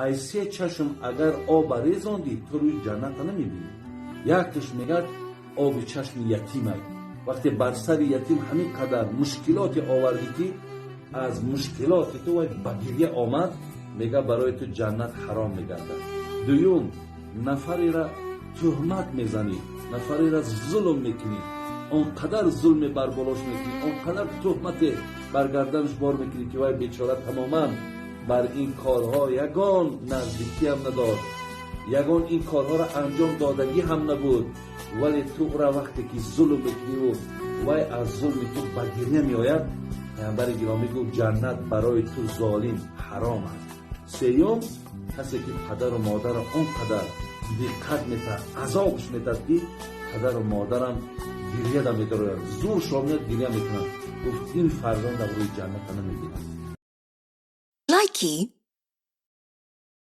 Ай се чашм агар оба резондӣ, ту рӯи ҷанната намебинӣ. Якташ, мегӯяд, оби чашми ятимай. Вақте бар сари ятим ҳамин қадар мушкилоте овардӣ, ки аз мушкилоти ту вай ба гирья омад, мега, барои ту ҷаннат ҳаром мегардад. Дуюм, нафареро туҳмат мезанӣ, нафареро зулм мекунӣ, он қадар зулме бар болош мекунӣ, он қадар туҳмате бар гарданаш бор мекунӣ, ки вай бечора тамоман бар ин корҳо ягон наздикиам надошт, ягон ин корҳоро анҷом додагӣ ҳам набуд, вале ту ӯра вақте ки зулм мекуниву вай аз зулми ту ба гирья меояд, паямбари гиромӣ гуфт, ҷаннат барои ту золим ҳаром аст. Сеюм, касе ки падару модарро он қадар диққат метаҳад, азобш метаҳад, ки падару модарам гирьяда медарояд, зуршо меяд, гирья мекунад, гуфт, ин фарзандам рӯи ҷанната намебинад. Likey.